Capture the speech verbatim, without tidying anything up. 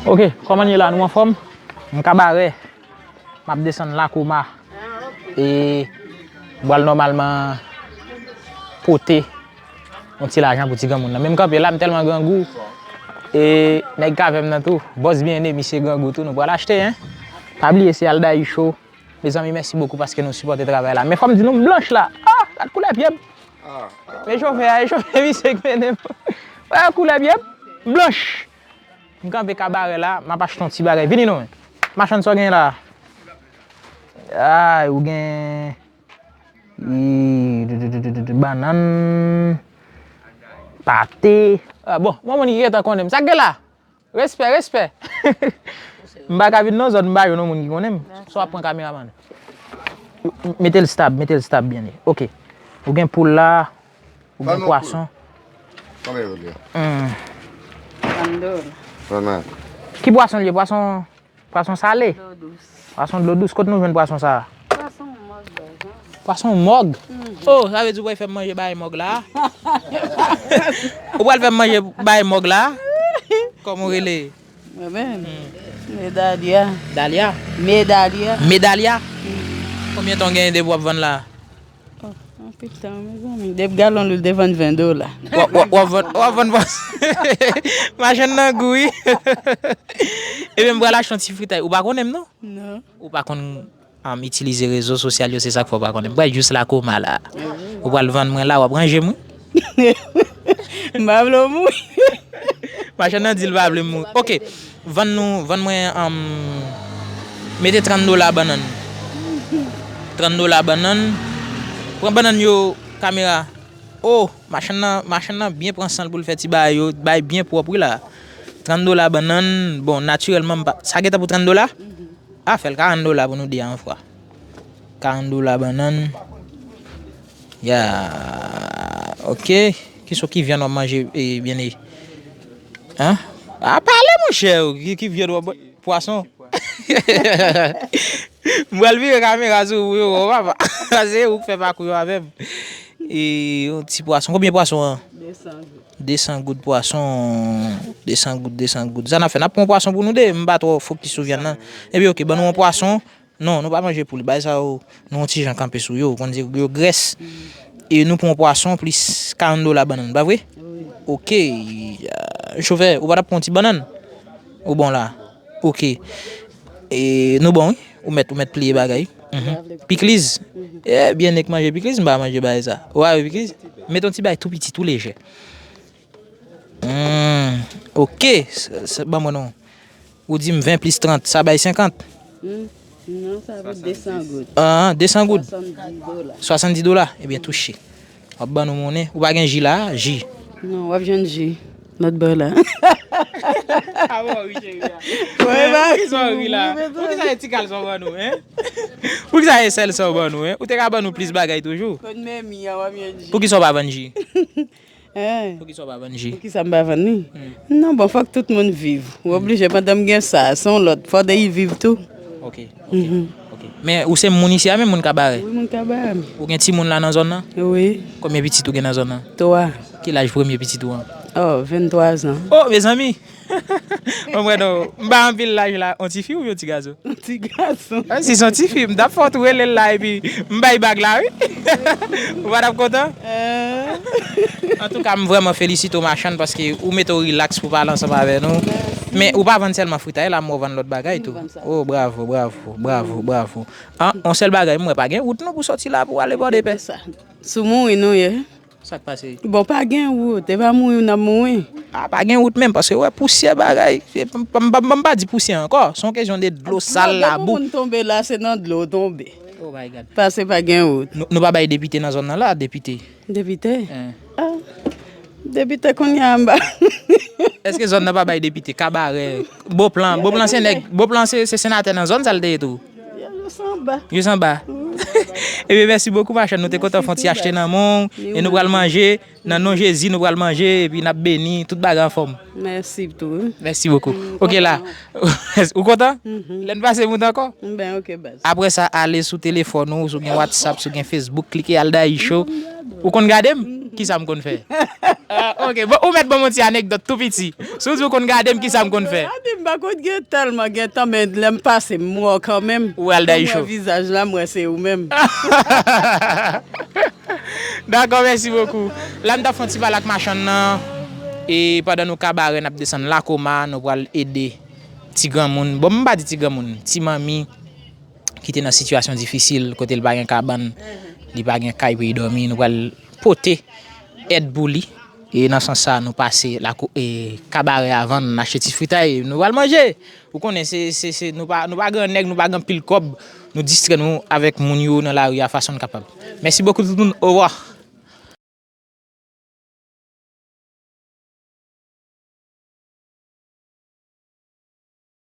Ok, kòman n ye la? Nou anfòm? M Kabarè. M ap desann Lakoma. E m pral nòmalman pote yon ti lajan pou ti granmoun nan. Men m kanpe la, m tèlman grangou. E nèg k avè m nan tou, bòs Byen Eme, misye grangou tou, nou pral achte, en. Pa bliye, se Aldaï Show. Mezanmi, mèsi bokou paske nou sipòte travay la. Men fò m di nou, m blanch la. Ah, gad koulè pye m. Men chofè a, e chofè misye k mennen m. Wè koulè pye m. M blanch. M kanpe Kabarè la, m ap achte yon ti bagay. Vini non, men. Machann, sa w gen la? Ay, ou gen, i, bannann, pate. Ah, bon, bon moun ki gentan konnen m. Sa k gen la? Respè, respè. M pa ka vin nan zòn m pa jwenn yon moun ki konnen m. Sa w ap pran, kameramann? Mete l stab, mete l stab byen. Ok. Ou gen poul la, ou gen pwason. Konbyen yo ye? Hmm. Trannde dola. Trannde. Ki pwason l ye? Pwason, pwason sale? Dlo dous. Pwason dlo dous. Kot nou jwenn pwason sa a? Pwason mòg, baz. Pwason mòg? Mhm. Oh, sa vle di ou pral fè m manje bay mòg la? Ou pral fè m manje bay mòg la? Kòman w rele? Mwen menm? Hmm. Medalya. Dalya? Medalya. Medalya? Hmm. Konbyen tan w genyen depi w ap vann la? Oh, anpil tan, mezanmi. Depi galon lwil te vann ven dola. W ap, w ap, w ap vann, w ap vann pwason. Machann nan gou, wi. Ebyen, m pral achte yon ti fritay. Ou pa konnen m, non? Non. Ou pa konn, um, itilize rezo sosyal yo, se sa k fè w pa konnen m. M pral jis Lakoma la. Ou pral vann mwen la, w ap ranje m, wi. M pa vle w mouri. Machann nan di l pa vle m mouri. Ok, vann nou, vann mwen, um, mete trannde dola bannann. Trannde dola bannann. Pran bannann yo, kamera. Oh, machann nan, machann nan byen pran san l pou l fè ti bagay yo, bagay byen pwòp wi la. Trannde dola bannann, bon, natirèlman, m pa, sa gentan pou trannde dola? Ah, fè l karant dola pou nou de a yon fwa. Karant dola bannann. Ya, ok. Kisa ki vyann w ap manje, eh, Byen Eme? Hein? Ah, pale, monchè, ki, ki vyann w ap manje? Pwason. M pral vire kamera sou ou yo, papa. Se ou k fè pakou yo avè m. E yon ti pwason. Konbyen pwason an? De san goud. De san goud pwason. De san goud, de san goud. Sa n ap fè? N ap pran yon pwason pou nou de. M pa twò fokis sou vyann nan. Epi, ok, ban nou yon pwason. Non, nou pa manje poul. Bagay sa yo, nou yon ti jan kanpe sou yo. Ou konn se yo grès. E nou pran yon pwason plis karant dola bannann, pa vre? Wi. Ok. Ah, chofè, ou pa t ap pran yon ti bannann? Ou bon la? Ok. E nou bon, wi. Ou mèt, ou mèt pliye bagay. Mhm. Pikliz. Eh, Byen Eme k manje pikliz, m pa manje bagay sa. Ou pa wè pikliz? Met yon ti bagay tou piti, tou lejè. Hmm, ok. Se, se, ban mwen non. Ou di m ven plis trant, sa bay senkant? Hmm, non, sa fè de san goud. Ah, de san goud? Swasanndis dola. Swasanndis dola? Ebyen, touche. W ap ban nou monnen. Ou pa gen ji la, ji? Non, w ap jwenn ji lòt bò la. Ah bon, wi, cheri a. Poukisa w ri la? Poukisa e ti kal sa w ban nou, hein? Poukisa e sèl sa w ban nou, hein? Ou te ka ban nou plis bagay toujou. Konn men mi a, w ap jwenn ji. Poukisa w pa vann ji? Hein? Poukisa w pa vann ji? Poukisa m pa vann li? Hmm. Non, bon, fòk tout moun viv. Ou oblije, pandan m gen sa, se yon lòt, fòk de y viv tou. Ok, ok, ok. Men ou se moun isi a menm, moun Kabarè? Wi, moun Kabarè. Ou gen timoun la nan zòn nan? Wi. Konbyen pitit ou gen nan zòn nan? Twa. Ki laj premye pitit ou an? Oh, venntwa zan. Oh, mezanmi! Mwen, mwen, non. M pa anpil laj la. On ti fi oubyen on ti gason? On ti gason. Ah, si se on ti fi, m t ap fè w tou rele l la, epi m bay bag la, wi. Ou pa t ap kontan? Eh. Antouka, m vrèman felisite w, machann, paske ou mete w rilaks pou pale ansanm avè nou. Mèsi. Men ou pa vann sèlman fritay la, m wè w vann lòt bagay tou. M vann sa. Oh, bravo, bravo, bravo, bravo. Ah, on sèl bagay, m wè pa gen wout non pou sòti la pou ale Pòdepè. Sa. Sou mouri nou ye. Sa k pase? Bon, pa gen wout, e pa mouri n ap mouri. Ah, pa gen wout menm, paske wè pousyè bagay. Se, m, m, m, m pa di pousyè ankò. Se yon kesyon de dlo sal, labou. Pou moun tonbe la, se nan dlo w tonbe. Oh my God. Paske pa gen wout. Nou, nou pa bay depite nan zòn nan la, depite? Depite? Hein. Ah. Depite kounye a anba. Èske zòn nan pa bay depite? Kabarè, Boplan, Boplan se nèg, Boplan se, se senatè nan zòn sa l te ye tou. Yo, yo sanba. Yo sanba. Ebyen, mèsi bokou, machann. Nou te kontan fè yon ti achte nan men w. E nou pral manje. Nan non Jezi, nou pral manje. Epi n ap beni. Tout bagay anfòm. Mèsi tou, wi. Mèsi bokou. Mm, ok, la. Ou kontan? Mhm. Lè n pase moute ankò? Ben, ok, baz. Apre sa, ale sou telefòn ou, si w gen WhatsApp, si w gen Facebook, klike Aldaï Show. Ou konn gade m? Mm. Kisa m konn fè? Ah, ok. Bon, ou mèt ban m yon ti anekdòt tou piti. Si w di w konn gade m, kisa m konn fè? Gade m pa konn gen tèlman gen tan, men lè m pase, m wè w kanmenm. Ou al day M wè show. Vizaj la, m wè se ou menm. Dakò, mèsi bokou. La, m t ap fè yon ti pale ak machann nan. E pandan nou kabarè, n ap desann Lakoma, nou pral ede ti granmoun. Bon, m pa di ti granmoun, ti manmi ki te nan sitiyasyon difisil, kote l pa gen kabann, li pa gen kay pou li dòmi. Nou pral pote èd pou li. E nan sans sa, nou pase lakou, e, kabarè avan, n achte ti fritay, nou pral manje. Ou konnen, se, se, se, nou pa, nou pa gen nèg, nou pa gen pil kòb, nou distrè nou avèk moun yo nan lari a fason n kapab. Mèsi bokou tout moun, orevwa.